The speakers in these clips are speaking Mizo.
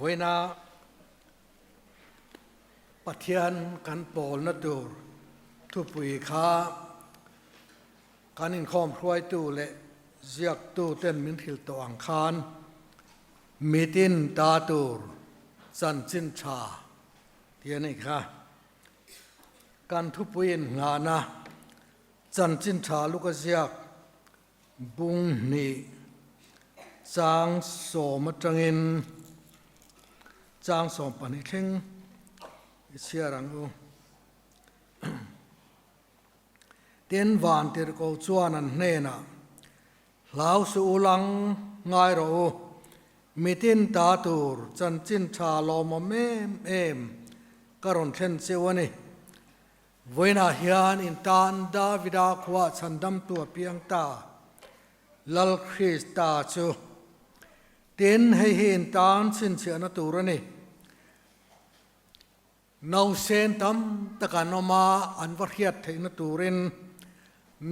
Vawiina Pathian kan pawlna tur thupui kha kan inkhawm hruaitu leh ziaktu ten min hrilh tawh ang khan mitin ta tur chanchin tha tih a nih kha. Kan thupui inngahna chanchin tha luka ziak Bung hnih chang sawm atangin chang 12 thleng i chhiar ang u. Tin, van tirhkoh chuan an hnenah, Hlau suh u lang ngai rawh u, mitin ta tur chanchin tha lawmawm em em ka rawn thlen cheu a ni. Vawiinah hian in tan Davida khua chhandamtu a piang ta, Lal Krista chu. Tin, hei hi in tan chhinchhiahna tur a ni. Nausen tam tak an awm a, an va hriat theihna turin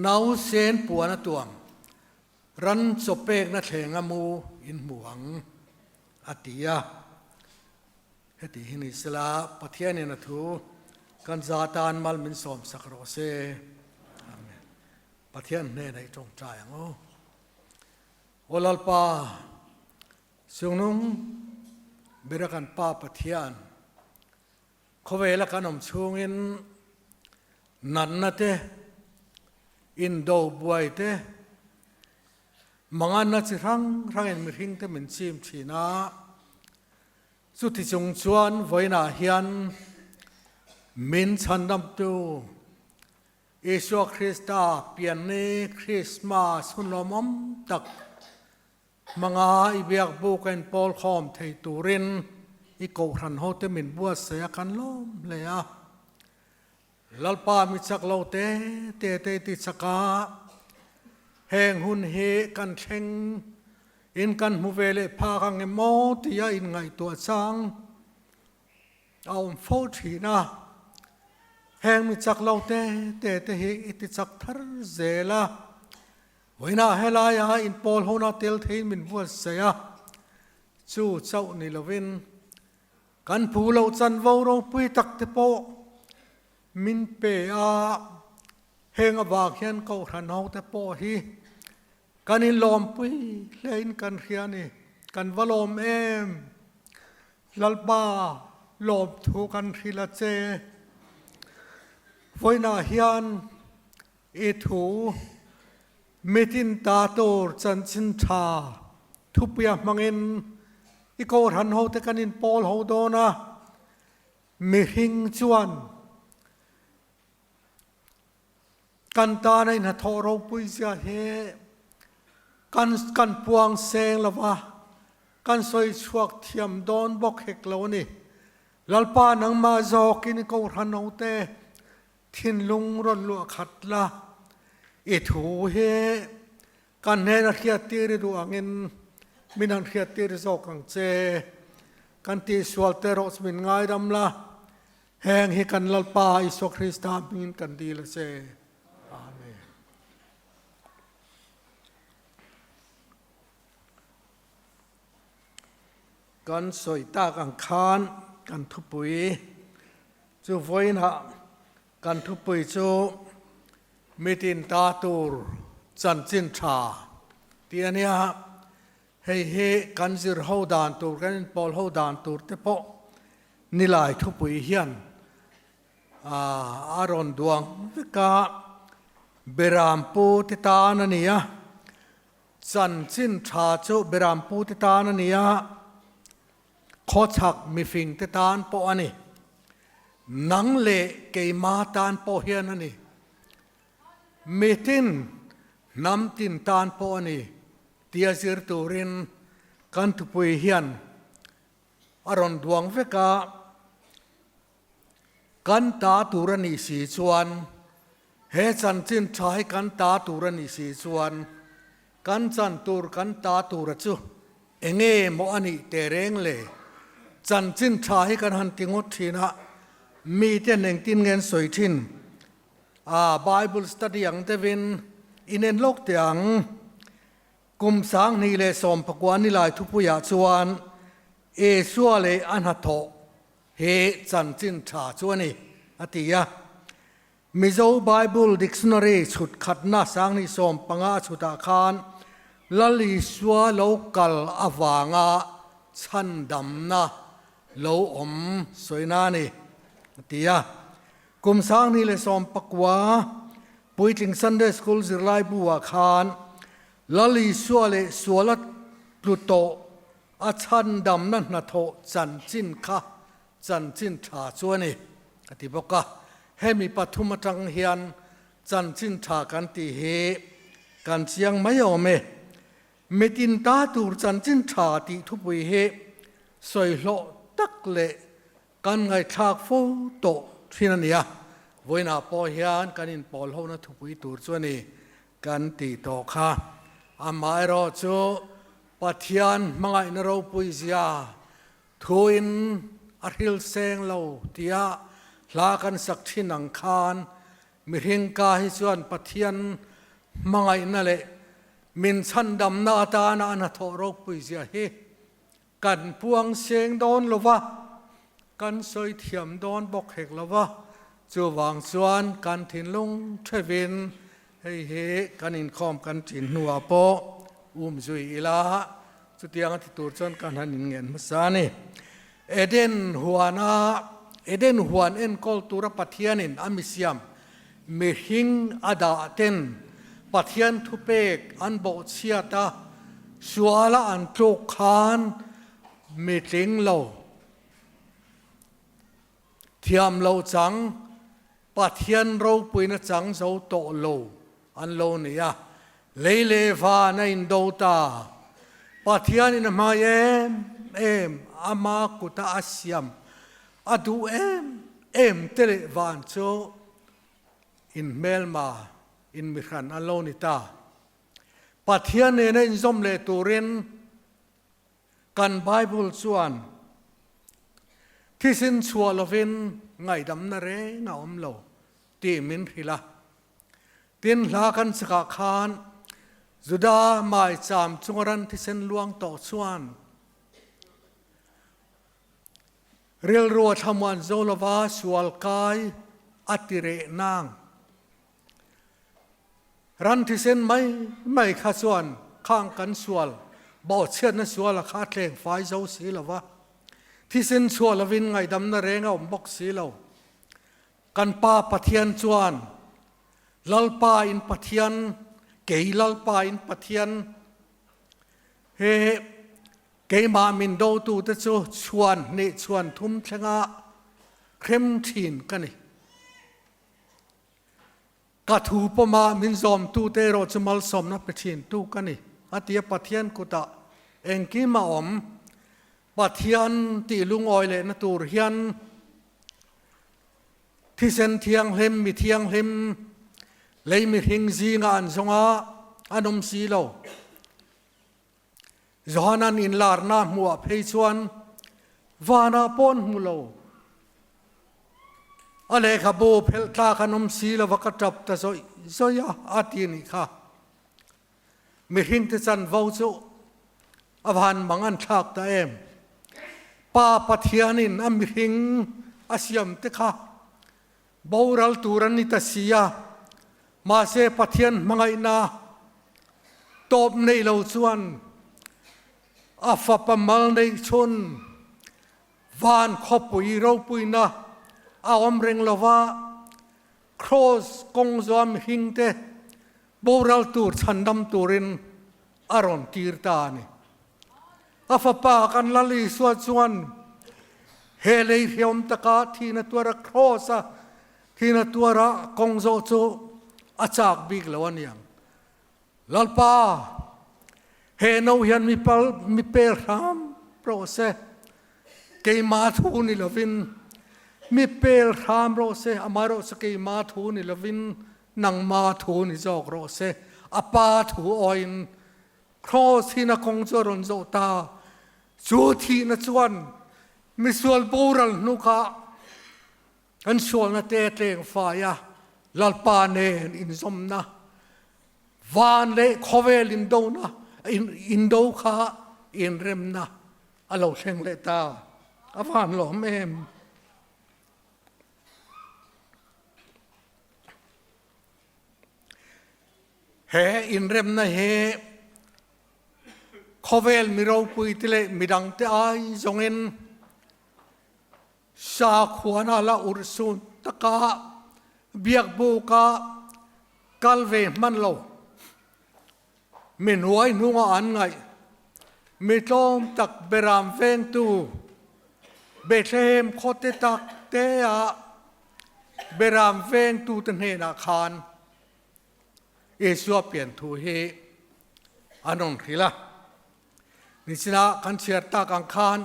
nausen puan a tuam, ran chaw pekna thlenga mu in hmu ang, a ti a. Heti hi ni sela, Pathianin a thu kan za tan mal min sawm sak rawh se. Amen. Pathian hnenah i tawngtai ang u. Aw Lalpa, Sungnung bera kan Pa Pathian, khawvela kan awm chhungin natna te, indo buai te, manganna chi hrang hrangin mihringte min chim thin a, Chuti chung chuan vawiinah hian min chhandamtu Isua Krista pianni Krismas hun lawmawm tak hmanga i biak buk a inpawl khawm thei turin i kohhran hote min buatsaih a kan lawm hle a. Lalpa mi chak lo te te te ti chak a, heng hun hi kan thleng in kan hmu ve leh phak ang em maw tia inngaihtuah chang a awm fo thin a. Heng mi chak lo te te te hi i ti chak thar zel a, vawiinah helaia inpawl hona tel theiin min buatsaih a, chu chauh ni lovin Kan phu loh chanvo ropui tak te pawh min pe a, heng avang hian Kohhran ho te pawh hi kan inlawmpui hlein kan hria a ni. Kan va lawm em? Lalpa lawmthu kan hrilh a che. Vawiinah hian i thu Mitin ta tur chanchin tha thupuia hmangin i Kohhran hote kan inpawl ho dawn a, mihring chuan kan tana i hnathawh ropui zia hi kan kan puang seng lo va, kan sawi chhuak thiam dawn bawk hek lo a ni. Lalpa nangmah zawkin i Kohhran hote Thinlung rawn luah khat la, i thu hi kan hnena hriattir i duh angin min han hriattir zawk ang che. Kan tihsual te erawh chu min ngaidam la, heng hi kan Lalpa Isua Krista hmingin kan dil a che. Amen. Kan sawi tak ang khan kan thupui Chu vawiinah kan thupui chu mitin ta tur chanchin tha tih a nia. Hei hi kan zir ho dan tur, kan inpawl ho dan tur te pawh nilai thupui hian a rawn duang vek a. Berampu te tan a ni a, chanchin tha chu berampu te tan a ni a. Khawchhak mifingte tan pawh a ni. Nang leh keima tan pawh hian a ni. Mitin, hnam tin tan pawh a ni tia zir turin kan thupui hian a rawn duang vek a. Kan ta tur a nih si chuan, he chanchin tha hi kan ta tur a nih si chuan, kan chan tur kan ta tura chu enge maw a nih teh reng le? Chanchin tha hi kan han ti ngawt thin a, miten engtin nge an sawi thin? A, Bible study ang deuhin inen lawk teh ang. Kum 2019 nilai thupuiah chuan. Isua leh a hnathawh hi chanchin tha chu a ni, a ti a. Mizo Bible Dictionary chhut khatna 2015 a chhutah khan Lal Isua lo kal avanga chhandamna lo awm sawina a ni, a ti a. Kum 2019 Puitling Sunday School zirlaibu-ah khan Lal Isua leh suala tlu tawh a chhandamna hnathawh chanchin kha chanchin tha chu a ni, a ti bawk a. Hemi pathum atang hian chanchin tha kan tih hi kan chiang mai awm e. Mitin ta tur chanchin tha tih thupui hi sawi hlawh tak leh kan ngaihthlak fo tawh thin a ni a. Vawiinah pawh hian kan inpawl hona thupui tur chu a ni kan tih tawh kha. Amaherawh chu Pathian hmangaihna ropui zia Thuin a hril seng lo tia hla kan sak thin ang khan mihring ka hi chuan Pathian hmangaihna leh min chhandamna atana a hnathawh ropui zia hi kan puang seng dawn lo va, kan sawi thiam dawn bawk hek lo va. Chuvang chuan kan thinlung thevin hei hi kan inkhawm kan thin hnuah pawh umzui ila. Chutiang a ti tur chuan ka han inngen hmasa a ni. Eden huana Eden huan enkawl tura Pathianin a misiam mihring a dah ten Pathian thupek an bawhchhiat a, suala an tluk khan mitling lo, thiam lo chang, Pathian ropuina chang zo tawh lo an lo ni a, lei leh van a indo ta. Pathianin a hmai em em, ama kuta a siam a duh em em te leh van chu inhmelma, inmihran an lo ni ta. Pathian nena inzawm leh turin Kan Bible chuan thisen chhuah lovin ngaihdamna reng a awm lo tih min hrilh a. Tin, hla kan chakah khan Juda maicham chunga ran thisen luang tawh chuan rilru a thlamuan zo lova sual kai a ti reh nang. Ran thisen mai mai kha chuan khang kan sual, bawhchhiatna suala kha a tleng fai zo si lo va, thisen chhuah lovin ngaihdamna reng a awm bawk si lo. Kan Pa Pathian chuan, Lalpa in Pathian, kei Lalpa in Pathian, he keimah min dotute chu chhuan hnih chhuan thum thlenga hrem thin ka ni. Ka thu pawma min zawmtute erawh chu malsawmna pe thintu ka ni, a ti a. Pathian kutah engkim a awm. Pathian tih lungawi lehna tur hian thisen thianghlim, mi thianghlim, lei mihring zingah an zawng a, an awm si lo. Johanan inlarna hmuh ah phei chuan vanah pawh an hmu lo. A lehkhabu phelh tlak an awm si lova ka tap ta zawih zawih a, a ti a nih kha. Mihringte chanvo chu a van mang an thlak ta em. Pa Pathianin a mihring a siam te kha boral tur an ni ta si a, mahse Pathian hmangaihna tawp nei lo chuan a fapa mal neih chhun van khawpui ropuina a awm reng lo va, Kraws kawng zuam mihringte boral tur chhandam turin a rawn tir ta a ni. A fapa kan Lal Isua chuan he lei hriam taka thihna tuara Kraws a thihna tuara kawng zawh chu a chak bik lo a niang. Lalpa, he no hian mi pal mi pel hram rawh se, keimah thu ni lovin mi pel hram rawh se, amaherawhchu keimah thu ni lovin nangma thu ni zawk rawh se, a pa thu awiin Kraws hina kawng chu a rawn zawh ta. Chu thihna chuan misual boral hnu kha kan sualna te a tleng fai a, Lalpa nen inzawmna, van leh khawvel indona, indo kha inremna. A lo thleng leh ta. A van lawm em. He inremna hi khawvel mi ropui te leh midangte ai zawngin Sakhuana la urhsun taka biakbuka kal ve hman lo. Mi hnuai hnunga an ngaih, mi tlawm tak beram vengtu Bethlehem khawte tak tea beram vengtute hnenah khan Isua pian thu hi an rawn hrilh a. Nichinah kan chhiar tak ang khan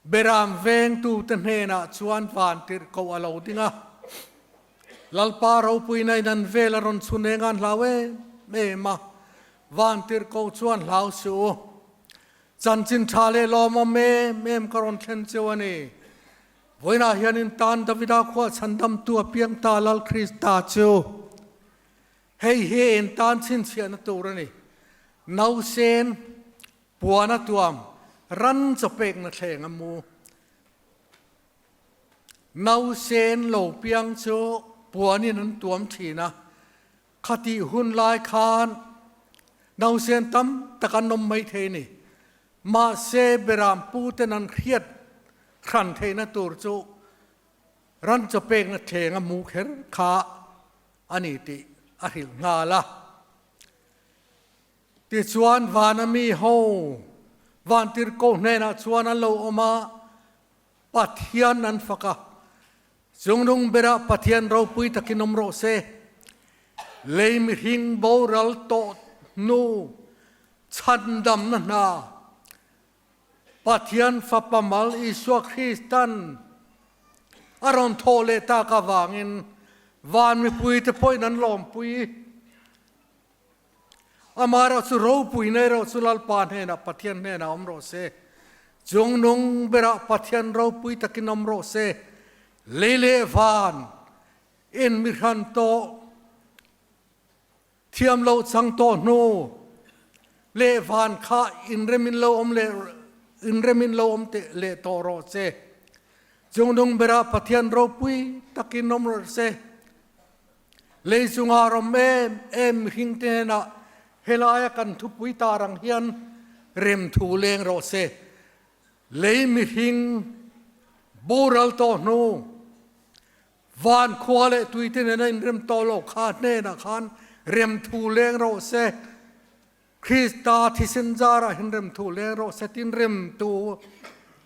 Beram vengtute hnenah chuan vantirhkoh a lo ding a, Lalpa ropuina in an vel a rawn chhun eng an hlau em em a, vantirhkoh chuan hlau suh u. Chanchin tha leh lawmawm em em ka rawn thlen cheu a ni. Vawiinah hian in tan Davida khuah chhandamtu a piang ta Lal Krista chu hei hi in tan chhinchhiahna tur a ni. Nausen Puan a tuam, ran chaw pekna thleng a mu. Nausen lo piang chu puanin an tuam thin a, khatih hun lai khan nausen tam tak an awm mai thei a ni. Mahse, beram puten an hriat hran theihna tur chu ran chaw pekna thleng a mu kher kha a ni tih a hrilh nghal a. Tichuan vana mi ho vantirhkoh hnenah chuan an lo awm a, Pathian an fak a, Chungnung berah Pathian ropui takin awm rawh se, lei mihring boral tawh hnu chhandamna hna Pathian Fapa mal Isua Kristan a rawn thawh leh tak avangin van mipuite pawhin an lawmpui. Amah erawh chu ropuina erawh chu Lalpa hnenah, Pathian hnenah awm rawh se. Chungnung berah Pathian ropui takin awm rawh se. Lei leh van in mi hran tawh, thiam loh chang tawh hnu leh van kha inremin lo awm leh inremin lo awm teh leh tawh rawh se. Chungnung berah Pathian ropui takin awm rawh se. Lei chunga rawm em em mihring te hnenah helaia kan thupui tar ang hian rem thu leng rawh se. Lei mihring boral tawh hnu, van khua leh tui te nena inrem tawh loh kha hnenah khan rem thu leng rawh se. Krista thisen zarah hian rem thu leng rawh se tin rem tu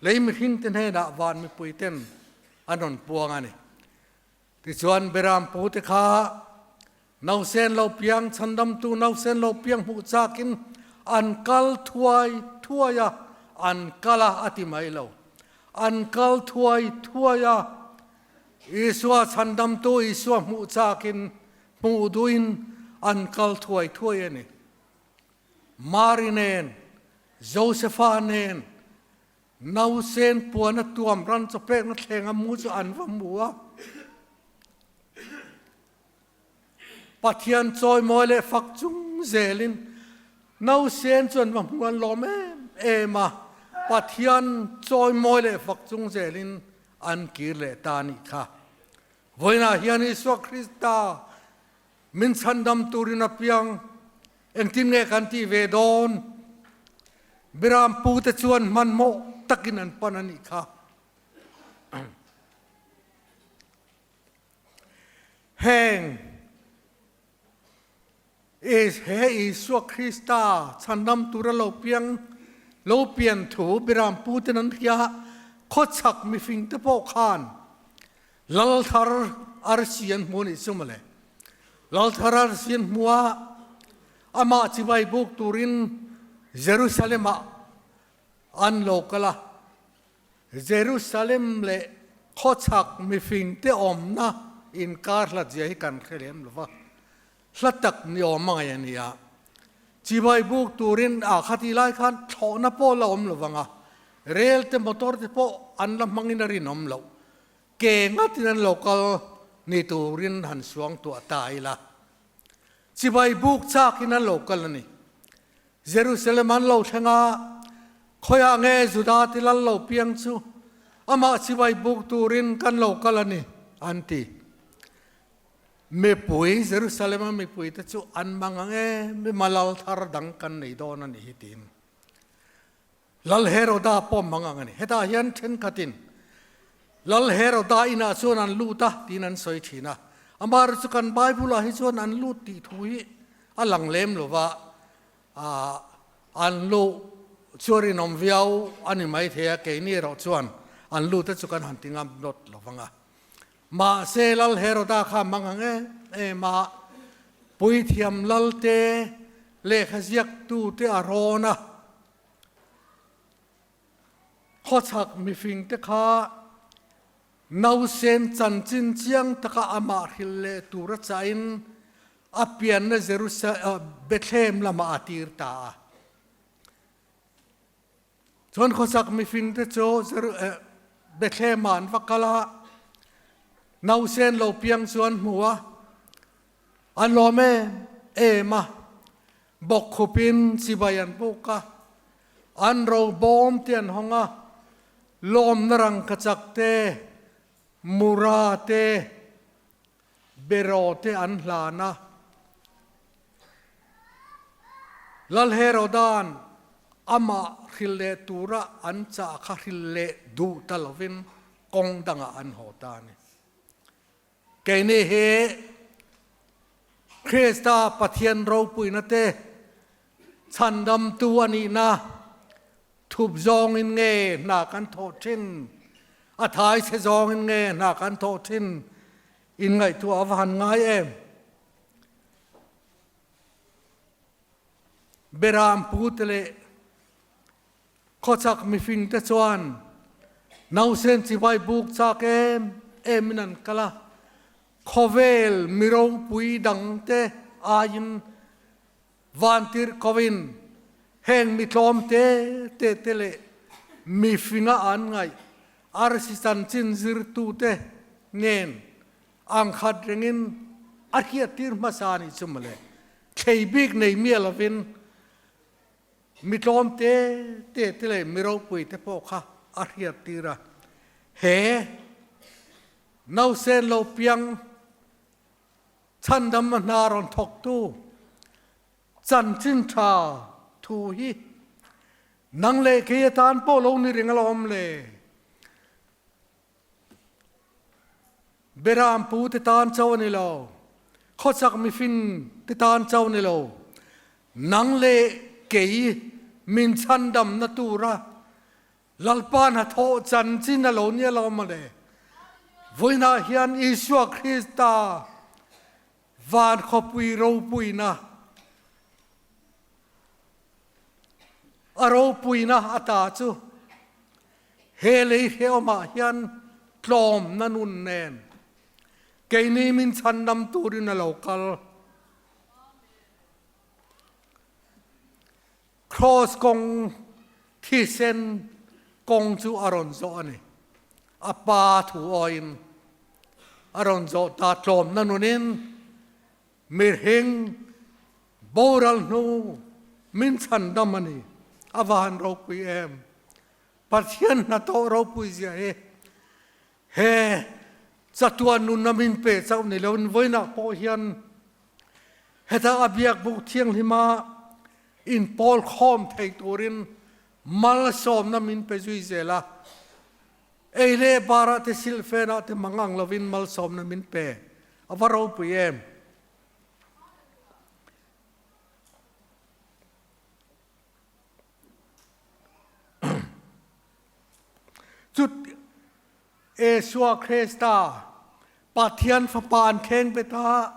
lei mihring te hnenah van mipui ten an rawn puang a ni. Tichuan Beram pute kha nausen lo piang, chhandamtu nausen lo piang hmuh chakin an kal thuai thuai a, an kal a a ti mai lo. An kal thuai thuai a, Isua chhandamtu Isua hmuh chakin hmuh duhin an kal thuai thuai a ni. Mari nen, Josefa nen, Nausen puan a tuam ran chaw pekna thleng a mu chu an va hmu a. Pathian chawimawi leh fak chung zelin nausen chu an va hmu an lawm em em a. Pathian chawimawi leh fak chung zelin an kir leh ta a nih kha. Vawiinah hian Isua Krista min chhandam turin a piang. Engtin nge kan tih ve dawn? Biram pute chuan hmanhmawh takin an pan a nih kha. Heng he Isua Krista chhandam tura lo piang lo pian thu Biram puten an hria khawchhak mifingte pawh khan Lal thar arsi an hmu a nih chu mawle. Lal thar arsi an hmu a, amah chibai buk turin Jerusalem ah an lo kal a. Jerusalem leh khawchhak mifing te awmna inkar hlat zia hi kan hre lem lo va, hla tak ni awm a ngaih a ni a. Chibai buk turin a khatih lai khan thlawhna pawh la awm lo vang a, rel te motor te pawh an la hmangin a rinawm loh. Ke ngatin an lo kal ni turin han suang tuah ta ila. Chibai buk chakin an lo kal a ni. Jerusalem an lo thleng a, Khawiah nge Juda ti lal lo piang chu amah chibai buk turin kan lo kal a ni, an ti. Mipui, Jerusalem-a mipuite chu an mang ang e, mima lal thar dang kan nei dawn a nih hi tiin. Lal Heroda pawh mang ang a ni. Hetah hian thenkhatin Lal Heroda inah chuan an lut a tiin an sawi thin a. Amaherawhchu chu kan Bible-ah hi chuan an lut tih thu hi a lang lem lo va, an luh chu rinawm viau a ni maithei a, keini erawh chuan an lut te chu kan han ti ngam nawt lo vang a. Mahse Lal Heroda kha mang ang em em a, puithiam Lalte lehkha ziaktute a rawn a, khawchhak mifingte kha nausen chanchin chiang taka amah hrilh leh tura chahin a pianna Bethlehem lamah a tir ta a. Chuan khawchhak mifingte chu Bethlehem-ah an va kal a, nausen lo piang chu an hmu a, an lawm em em a, bawkkhupin chibai an buk a, an ro bawm te an hawng a, lawmna rangkachak te, mura te, beraw te an hlan a. Lal Heroda'n amah hrilh leh tura an chah kha hrilh leh duh ta lovin kawng dangah an haw ta a ni. Keini hi Krista Pathian ropuina te chhandamtu a nihna thup zawngin nge hna kan thawh thin, a thai chhe zawngin nge hna kan thawh thin inngaihtuah a va han ngai em? Beram pute leh Khawchhak mifingte chuan nausen chibai buk chak em emin an kal a, khawvel mi ropui dangte aiin vantirhkohin heng mi tlawm te te te leh mifinga an ngaih arsi chanchin zirtute nen ang khat rengin a hriattir hmasa a nih chu mawle. Thlei bik nei miah lovin Mi tlawm te te te leh mi ropui te pawh kha a hriat tir a, he nausen lo piang chhandam a hna rawn thawktu chanchin tha thu hi nang leh kei atan pawh lo ni reng alawm le. Beram pu te tan cho a ni lo, khawchak mifing te tan cho ni lo, nang le kei min chhandamna tura Lalpa hnathawh chanchin a lo nia lo mawle. Vawiinah hian Isua Krista van khawpui ropuina a ropuina ata chu He lei hrehawmah hian tlawmna nun nen keini min chhandam turin a lo kal. Kraws kawng thisen kawng chu a rawn zawh a ni. A Pa thu awiin a rawn zawh ta tlawmna nunin mihring boral hnu min chhandam a ni. A va han ropui em! Pathian hnathawh ropui zia hi he chatuan nunna min pe chauh ni loin vawiinah pawh hian heta a biakbuk thianghlima inpawl khawm thei turin malsawmna min pe zui zel a, ei leh barah te silhfenah te mang ang lovin malsawmna min pe a va ropui em. Cut Esua Krista Pathian Fapa an kheng bet a,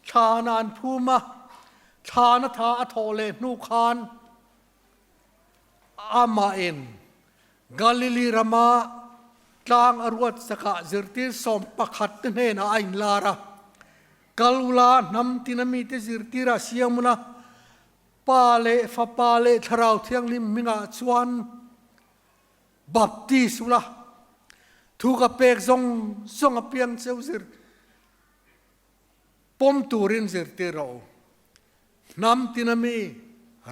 thlan ah an phum a, thlan a tha a thawh leh hnu khan amah in Galili rama tlang a ruat sakah zirtir 11 te hnenah a inlar a, Kal ula hnam tina mite zirtir ah siam ula, Pa leh Fapa leh Thlarau Thianghlim hmingah chuan baptis ula, thu ka pek zawng zawng a piang cheu zir pawm turin zirtir rawh u. Hnam tina mi,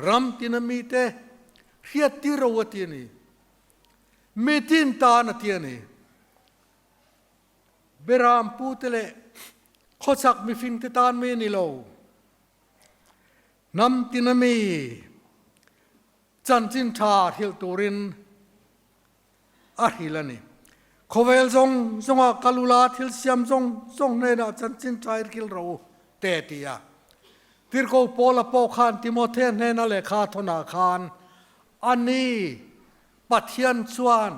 ram tina mite, Hriat tir ro a ti a ni. Mitin tan a ti a ni. Beram pute leh khawchhak mifingte tan mai a ni lo. Hnam tina mi chanchin tha hrilh turin a hril a ni. Khawvel zawng zawnga kal ula thil siam zawng zawng hnenah chanchin tha i ril rawh u te a ti a. Tirhkoh Paula pawh khan Timothea hnena lehkha a thawnah khan a ni, Pathian chuan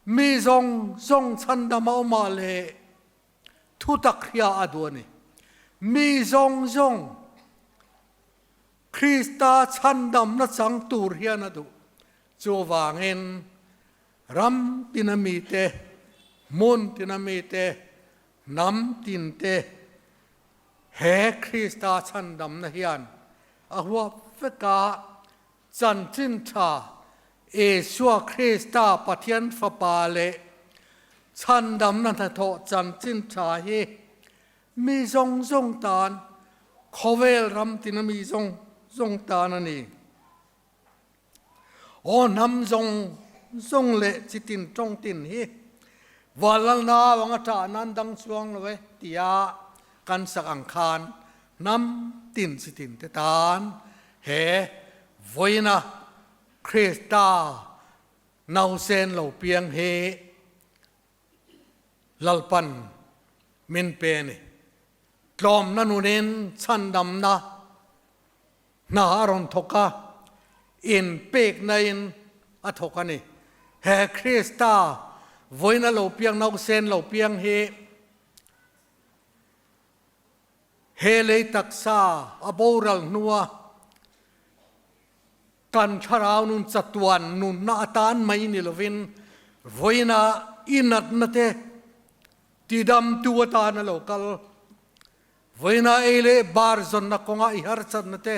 mi zawng zawng chhandam a awmah leh thutak hria a duh a ni. Mi zawng zawng Krista chhandamna chang tur hian a duh. Chuvangin ram tina mite, hmun tina mite, hnam tinte he Krista chhandamna hian a huap vek a, chanchin tha Isua Krista Pathian Fapa leh chhandamna hnathawh chanchin tha hi mi zawng zawng tan, khawvel ram tina mi zawng zawng tan a ni. Aw hnam zawng zawng leh chitin tawng tin hi Vanlalna avanga ṭah nan dang chuang lo e tia kan sak ang khan hnam tin chitin te tan he vawiina Krista nausen lo piang hi Lalpan min pe a ni. Tlawmna nunin chhandamna Hna a rawn thawk a, inpekna in a thawk a ni. He Krista vawiina lo piang nausen lo piang hi he lei taksa a boral hnua kan thlarau nun chatuan nunna atan mai ni lovin vawiina i natna te tidamtu atan a lo kal. Vawiina ei leh bar zawnna kawnga i harsatna te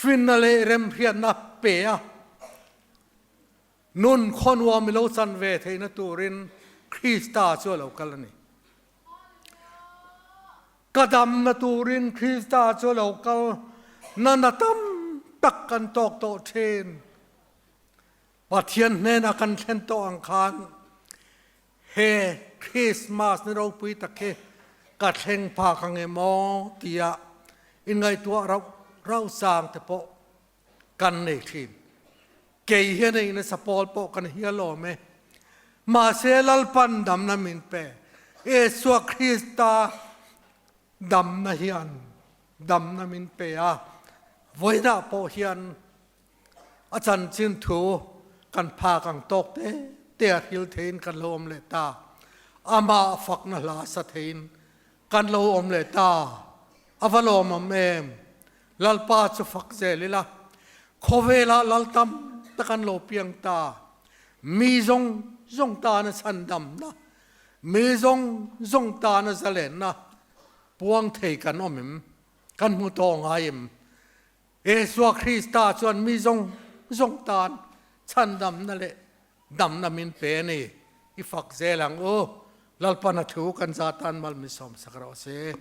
finna leh remhriatna pe a, nun khaw nuam i lo chan ve theihna turin Krista chu a lo kal a ni. Ka damna turin Krista chu a lo kal na na tam tak kan tawk tawh thin. Pathian hnena kan thlen tawh ang khan He Christmas ni ropui tak hi ka thleng phak ang em aw tia inngaihtuah rauh rauh sang te pawh kan nei thin. Kei hian ei nasa pawl pawh kan hial awm e. Mahse Lalpan damna min pe. Isua Krista damna hian damna min pe a, vawiinah pawh hian A chanchin thu kan phak ang tawk te te a hril theiin kan lo awm leh ta. Amah fakna hla sa theiin kan lo awm leh ta. A va lawmawm em? Lalpa chu fak zel ila, khawvelah lal tam tak an lo piang ta. Mi zawng zawng tana chhandamna, mi zawng zawng tana zalenna puang thei kan awm em? Kan hmu tawh ngai em? Isua Krista chuan mi zawng zawng tan chhandamna leh damna min pe a ni. I fak zel ang u. Lalpan a thu kan za tan mal min sawmsak rawh se.